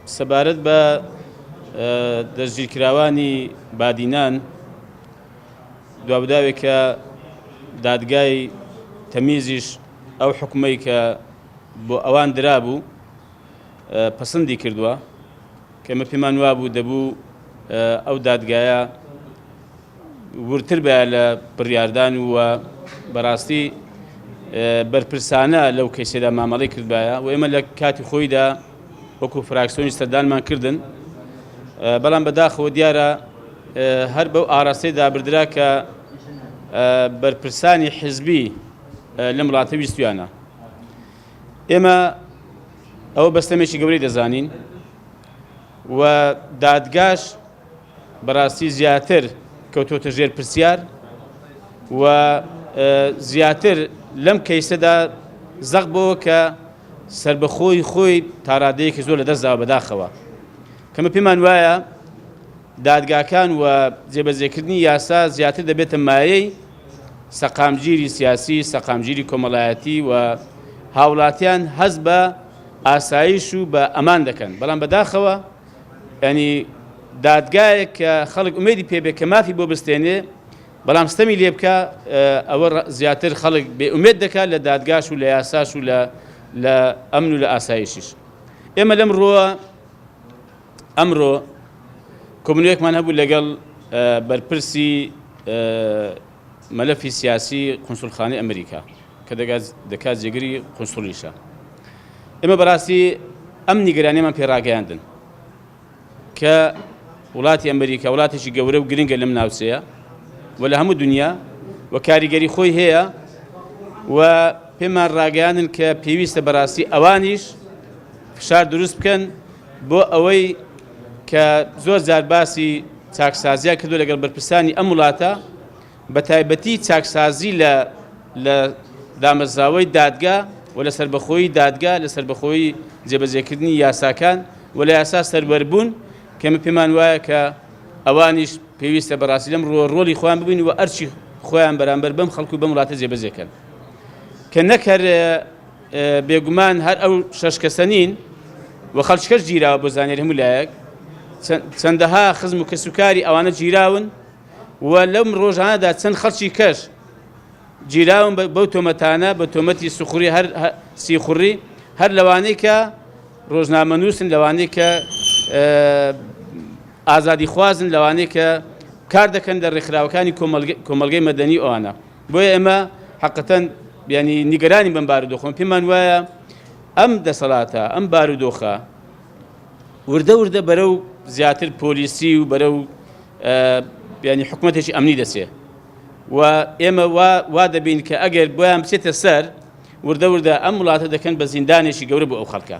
سەبارەت بە دەستگیرکراوانی بادینان دوابداوێک کە دادگای تەمیزیش ئەو حکومەی کە بۆ ئەوان درابوو پەسەندی کردووە کە ئێمە پێمان وابوو دەبوو ئەو دادگایە وردتر بایە لە بڕیاردان و بەڕاستی بەرپرسانە لەو کەیسەدا مامەڵەی کردبایە و ئێمە لە کاتی خۆیدا وەکو فراکسیۆنی سەردانمان کردن بەڵام بەداخەوە دیارە هەر بەو ئاراستەی دابردرا کە بەرپرسانی حزبی لەم وڵاتە ویستویانە ئێمە ئەوە بەستەمێکی گەورەی دەزانین و دادگاش بەڕاستی زیاتر کەوتۆتە ژێر پرسیار و زیاتر لەم کەیسەدا زەق بۆ کە سربەخۆی خۆی تاڕادەیەکی زۆر لەدەستداوە بەداخەوە کەمە پێمان وایە دادگاکان و جێبەجێکردنی یاسا زیاتر دەبێتە مایەی سەقامگیری سیاسی، سەقامگیری کۆمەڵایەتی و هاوڵاتیان هەست بە ئاسایش و بە ئەمان دەکەن، بەڵام بەداخەوە ینی دادگایەک کە خەڵک ئومێدی پێ بێ کە مافی بۆ بستێنێ بەڵام ستەمی لێ بکە ئەوە زیاتر خەڵک بێ ئومێد دەکات لە دادگاش و لە یاساش و لە لە ئەمن و لە ئاسایشیش ئێمە لەم ڕووە ئەمڕۆ کۆبوونەوەیەکمان هەبوو لەگەڵ بەرپرسی مەلەفی سیاسی قونسوڵخانەی ئەمریکا کە دەکات جێگری قونسوڵیشە. ئێمە بەڕاستی ئەم نیگەرانیمان پێ ڕاگەیاندن کە وڵاتی ئەمریکا وڵاتێکی گەورە و گرنگە لەم ناوچەیە و لە هەموو دنیا و کاریگەری خۆی هەیە و پێمان ڕاگەیاندن کە پێویستە بەڕاستی ئەوانیش فشار دروست بکەن بۆ ئەوەی کە زۆر جار باسی چاکسازیان کردو لەگەڵ بەرپرسانی ئەم وڵاتە بە تایبەتی چاکسازی لە لە دامەزراوەی دادگا و لە سەربەخۆیی دادگا لە سەربەخۆیی جێبەجێکردنی یاساکان و لە یاسا سەروەربوون کە ئێمە پێمان وایە کە ئەوانیش پێویستە بەڕاستی لەم ڕووە ڕۆڵی خۆیان ببین و ئەرچی خۆیان بەرامبەر بەم خەڵک و بەم وڵاتە جێبەجێکەن کە نەک هەر بێگومان هەر ئەو شەش کەسە نین و خەڵکیکەش گیراوە بۆ زانیاری هەموو لایەک چەندەها خزم و کەسوکاری ئەوانە گیراون و لەم ڕۆژانەدا چەند خەڵکی کەش گیراون بەو تۆمەتانە بە تۆمەتی سوخوری هەر سیخوڕی هەر لەوانەی کە ڕۆژنامەنووسن لەوانەی کە ئازادی خوازن لەوانەی کە کار دەکەن لە ڕێکخراوەکانی کۆمەڵگەی مەدەنی ئەوانە بۆیە ئێمە حەقەتەن یانی نیگەرانین بەم بارودۆخەوە پێمان وایە ئەم دەسەڵاتە ئەم بارودۆخە وردە وردە بەرەو زیاتر پۆلیسی و بەرەو ینی حکوومەتێکی ئەمنی دەچێ و ئێمە وا دەبین کە ئەگەر بۆیان بچێتە سەر وردە وردە ئەم وڵاتە دەکەن بە زیندانێکی گەورە بۆ ئەو خەڵکە.